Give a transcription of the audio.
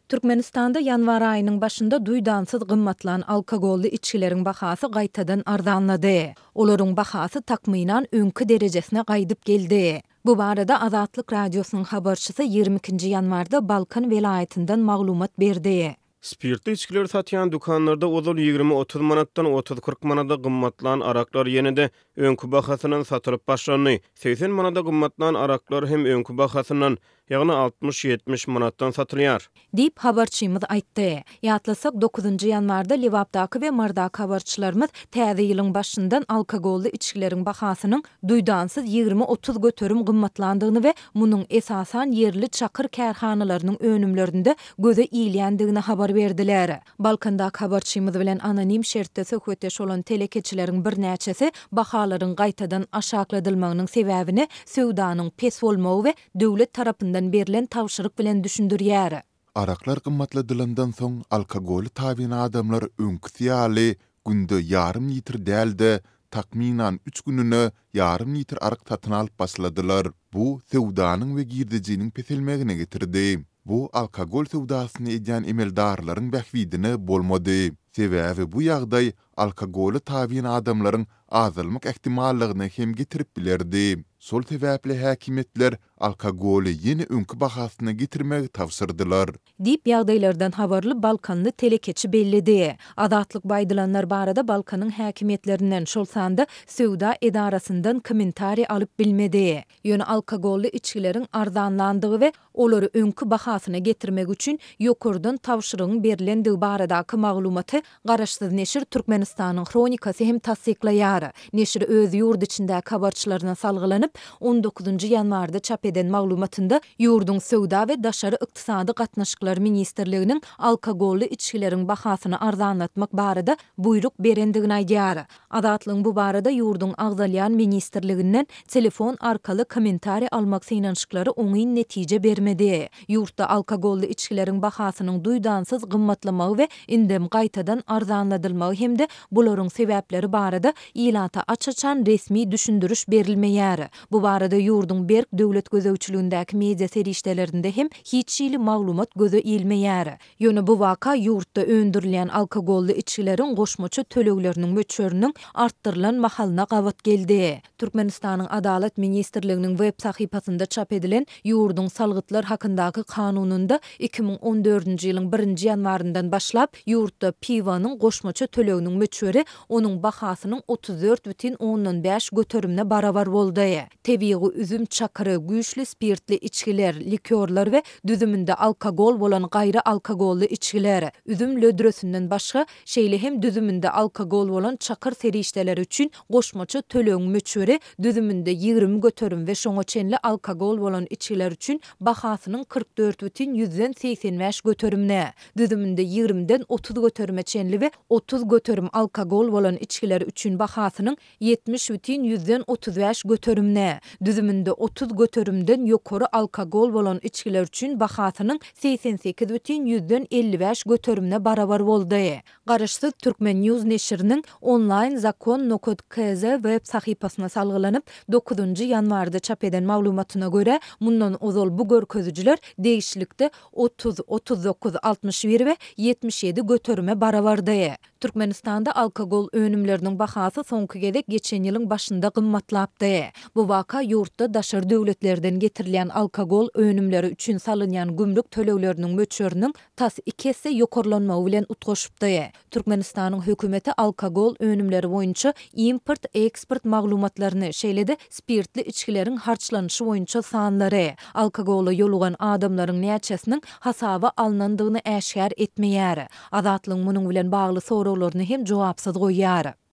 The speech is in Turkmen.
Türkmenistanda ýanwar aýynyň başynda duýdansyz gymmatlan alkogolly içgileriň bahasy gaýtadan arzanlady. Olaryň bahasy takmynan öňki derejesine gaýdyp geldi. Bu barada Azatlyk Radiosynyň habarçysy 22-nji ýanwarda Balkan welaýatyndan maglumat berdi. Spirtli içgileri satýan dükanlarda ozal 20-30 manatdan 30-40 manada gymmatlan araklar ýene-de öňki bahasyndan satylyp başlandy. 80 manada gymmatlan araklar hem öňki bahasyndan, ýagny 60-70 manatdan satylýar. Diýip, habarçymyz aýtdy. Ýatlasak, dokuzynjy ýanwarda Lebapdaky we Mardaky habarçylarymyz täze ýylyň başyndan alkogolly içgileriň bahasynyň duýdansyz 20-30 göterim gymmatlandygyny we munuň esasan ýerli çakyr kärhanalarynyň önümlerinde göze ilýändigini habar berdiler. Balkandaky habarçymyz bilen anonim şertde söhbetdeş bolan telekeçileriň birnäçesi bahalaryň gaýtadan aşakladylmagynyň sebäbini söwdanyň pes bolmagy we döwlet tarapyndan berlen tabşyryk bilen düşündirýär. Araklar gymmatladylandan soň alkogoly tabyn adamlar öňküsi ýaly günde ýarym litr däl-de, takmynan üç gününe ýarym litr arak satyn alyp başladylar. Bu söwdanyň we girdejiniň peselmegine getirdi. Bu alkogol söwdasyny edýän emeldarlaryň bähbidine bolmady. Sebäbi bu ýagdaý alkogola tabyn adamlaryň azalmak ähtimallygyna hem getirip bilerdi. Şol sebäpli häkimiýetler alkogoly ýene öňki bahasyna getirmegi tabşyrdylar. Diýip, ýagdaýlardan habarly balkanly telekeçi belledi. Azatlyk bu aýdylanlar barada Balkanyň häkimiýetlerinden, şol sanda söwda edarasyndan kommentariý alyp bilmedi. Ýöne alkogolly içgileriň arzanlandygy we olary öňki bahasyna getirmek üçin ýokardan tabşyrygyň berlendigi baradaky maglumaty garaşsyz neşir Türkmenistanyň Hronikasy hem tassyklaýar. Neşir öz ýurt içindäki habarçylaryna salgylanyp, on dokuzynjy ýanwarda çap eden maglumatynda ýurduň Söwda we daşary ykdysady gatnaşyklar ministrliginiň alkogolly içgileriň bahasyny arzanlatmak barada buýruk berendigini aýdýar. Azatlygyň bu barada ýurduň agzalýan ministrliginden telefon arkaly kommentariý almak synanyşyklary oňyn netije bermedi. Ýurtda alkogolly içgileriň bahasynyň duýdansyz gymmatlamagy we indem gaýtadan arzanladylmagy hem-de bularyň sebäpleri barada ilata aç-açan resmi düşündiriş berilmeýär. Bu barada ýurduň berk döwlet gözegçiligindäki media serişdelerinde hem hiç hili maglumat göze ilmeýär. Ýöne bu waka ýurtda öndürilýän alkogolly içgileriň goşmaça tölegleriniň möçberiniň artdyrylan mahalyna gabat geldi. Türkmenistanyň Adalat ministrliginiň web sahypasynda çap edilen ýurduň Salgytlar hakyndaky kanunynda 2014-nji ýylyň birinji ýanwaryndan başlap ýurtda piwonyň goşmaça töleginiň möçberi onuň bahasynyň 34 bütin ondan bäş göterimine barabar boldy. Tebigy üzüm çakyry, güýçli spirtli içgiler, likýorlar we düzüminde alkogol bolan gaýry alkogolly içgiler, üzüm lödresinden başga, şeýle hem düzüminde alkogol bolan çakyr serişdeleri üçin goşmaça tölegiň möçberi düzüminde 20% we şoňa çenli alkogol bolan içgiler üçin bahasynyň 44 bütin ýüzden 85 göterimine, düzüminde ýigrimiden 30 göterime çenli we 30% alkogol bolan içgiler üçin bahasynyň 70 bütin 35 göterimine, düzüminde 30 göterimden ýokary alkogol bolan içgiler üçin bahasynyň 88 bütin 55 göterimine barabar boldy. Garaşsyz Turkmen News neşiriniň onlaýn zakon nokat kz web sahypasyna salgylanyp, dokuzynjy ýanwarda çap eden maglumatyna görä, mundan ozal bu görkezijiler degişlilikde 30, 39, 61 we 77 göterime barabardy. Türkmenistanda alkogol önümleriniň bahasy soňky gezek geçen ýylyň başynda gymmatlapdy. Bu waka ýurtda daşary döwletlerden getirilýän alkogol önümleri üçin salynýan gümrük tölegleriniň möçberiniň tas iki esse ýokarlanmagy bilen utgaşypdy. Türkmenistanyň hökümeti alkogol önümleri boýunça import-eksport maglumatlaryny, şeýle-de spirtli içgileriň harçlanyşy boýunça sanlary, alkogola ýolugan adamlaryň näçesiniň hasaba alnandygyny äşgär etmeýär. Azatlygyň munuň bilen bagly soraglaryny hem jogapsyz goýýar.